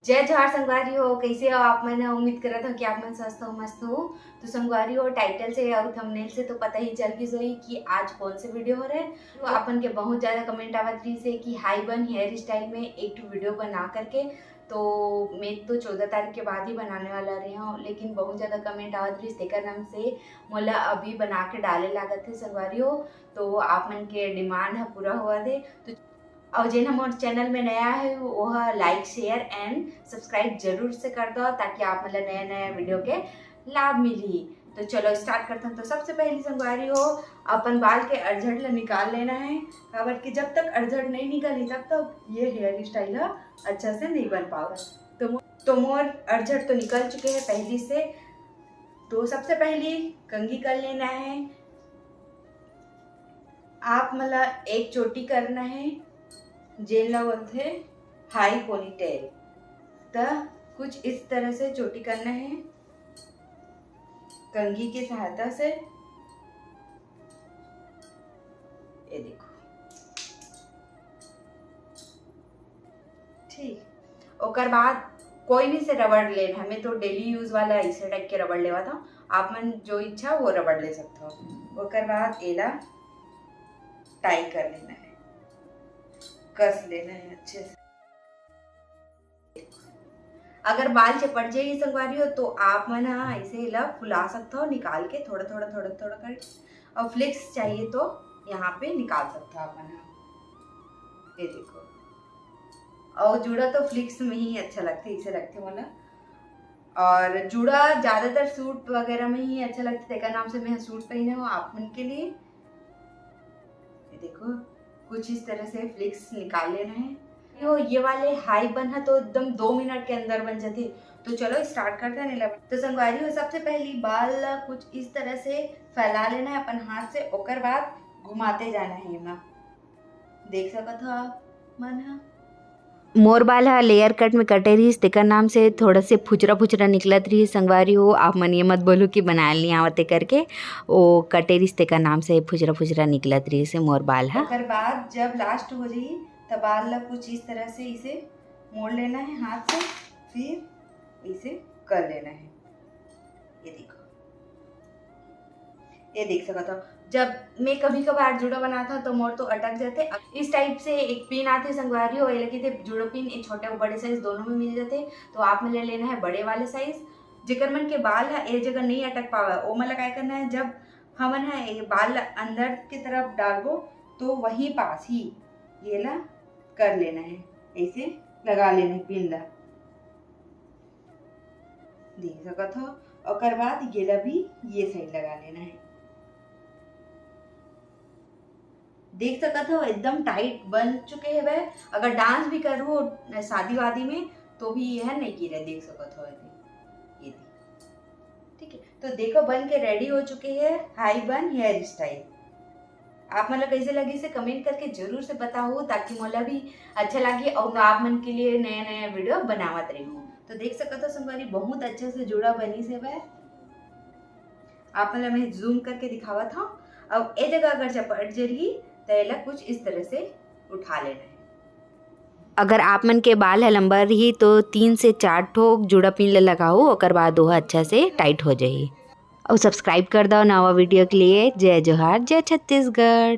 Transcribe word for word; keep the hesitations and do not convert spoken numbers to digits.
जय जोहार संगवारी हो, कैसे हो आप मन? उम्मीद करत हो कि आप मन स्वस्थ हो, मस्त हो। तो संगवारी हो, टाइटल से और थंबनेल से तो पता ही चल गई होही कि आज कौन से वीडियो हो रहे। तो अपन के बहुत ज्यादा कमेंट आवत रही से कि हाई बन हेयर स्टाइल में एक ठो वीडियो बना करके। तो मैं तो चौदह तारीख के बाद ही बनाने वाला रही हूँ, लेकिन बहुत ज्यादा कमेंट आवत रही, तेकर नाम से मोला अभी बना के डाले लागत है संगवारी हो। तो आप मन के डिमांड है पूरा हुआ दे। तो और जेन ह मोर चैनल में नया है, वो ह लाइक, शेयर एंड सब्सक्राइब जरूर से कर दो, ताकि आप मन ल नया नया वीडियो के लाभ मिली। तो चलो स्टार्ट करते हैं। तो सबसे पहली संगवारी हो, अपन बाल के अड़झड़ ल निकाल लेना है, काबर कि जब तक अड़झड़ नहीं निकली तब तक ये हेयर स्टाइल ह अच्छा से नहीं बन पावत। तो मो-, तो मोर अड़झड़ तो निकल चुके हैं पहली से। तो सबसे पहली कंघी कर लेना है। आप मन ला एक चोटी करना है, जेन ला बोलथे हाई पोनीटेल। त कुछ इस तरह से चोटी करना है कंघी के सहायता से। ये देखो, ठीक। ओकर बाद कोई भी से रबड़ लेना है, मैं तो डेली यूज वाला ऐसे टाइप के रबड़ लेवा था, आप मन जो इच्छा वो रबड़ ले सकते हो। ओकर बाद एला टाई कर लेना है, कस लेना है अच्छे से। अगर बाल चपट जाही संगवारी हो, तो आप मन ह ऐसे एला फुला सकत हो निकाल के, थोड़ा थोड़ा थोड़ा थोड़ा करके। और फ्लिक्स चाहिए तो यहाँ पे निकाल सकत हो आप मन ह। ये देखो, और जूड़ा तो फ्लिक्स में ही अच्छा लगथे, इसे लगथे मोला। और जूड़ा ज्यादातर सूट वगैरह में ही अच्छा लगथे, तेकर नाम से मैं सूट पहने हूँ आप मन के लिए। ये देखो, कुछ इस तरह से फ्लिक्स निकाल लेना है। यो, ये वाले हाई बन है तो एकदम दो मिनट के अंदर बन जाते। तो चलो स्टार्ट करते हैं। नीला, तो संगवारी हो, सबसे पहली बाल ला कुछ इस तरह से फैला लेना है अपन हाथ से, ओकर बाद घुमाते जाना है एमा। देख सकत हो आप मन ह। मोर बाल ह लेयर कट में कटे रहिस, तेकर नाम से थोड़ा से फुचरा फुचरा निकलत रहिस। संगवारी हो, आप मन ये मत बोलू कि बनायल नहीं आवत हे करके, ओ कटे रहिस, तेकर नाम से फुचरा फुचरा निकलत रहिस हे मोर बाल ह। ओकर बाद जब लास्ट हो जाही, त बाल ला कुछ इस तरह से इसे मोड़ लेना है हाथ से, फिर इसे कर लेना है। ये देखो, ये देख सकत हो, जब मैं कभी कभार जूड़ा बनाता तो मोर तो अटक जाते। इस टाइप से एक पिन आथे संगवारी हो, ये लगे थे जूड़ा पिन, ये छोटे और बड़े साइज दोनों में मिल जाते। तो आप मन ले लेना है बड़े वाले साइज। जेकर मन के बाल है ए जगह नहीं अटक पावे, ओ मन ला काय करना है, जब हमन है ये बाल ला अंदर की तरफ डालबो तो वहीं पास ही ये ला कर लेना है, ऐसे लगा लेना है पिन ला। देख सकत हो। ओकर बाद ये ला भी ये साइड लगा लेना है। देख सकत हो, एकदम टाइट बन चुके हवे। अगर डांस भी करू शादी वादी में तो भी यह नहीं गिरे, देख सकत हो। ये, ये देख। ठीक है, तो देखो बन के रेडी हो चुके हैं हाई बन हेयर स्टाइल। आप मन ला कैसे लगी से कमेंट करके जरूर से बताओ, ताकि मोला भी अच्छा लगे और मैं आप मन के लिए नया नया वीडियो बनावत रहूं। तो देख सकत हो संगवारी, बहुत अच्छा से जूड़ा बनी से वह। आप मन ला मैं जूम करके दिखावत हूँ। अब ए जगह अगर चपट जरही तो एला कुछ इस तरह से उठा लेना है। अगर आप मन के बाल ह लंबा रही तो तीन से चार ठो जूड़ा पिन ल लगाओ, ओकर बाद ओह अच्छा से टाइट हो जाही। और सब्सक्राइब कर दो नवा वीडियो के लिए। जय जोहार, जय छत्तीसगढ़।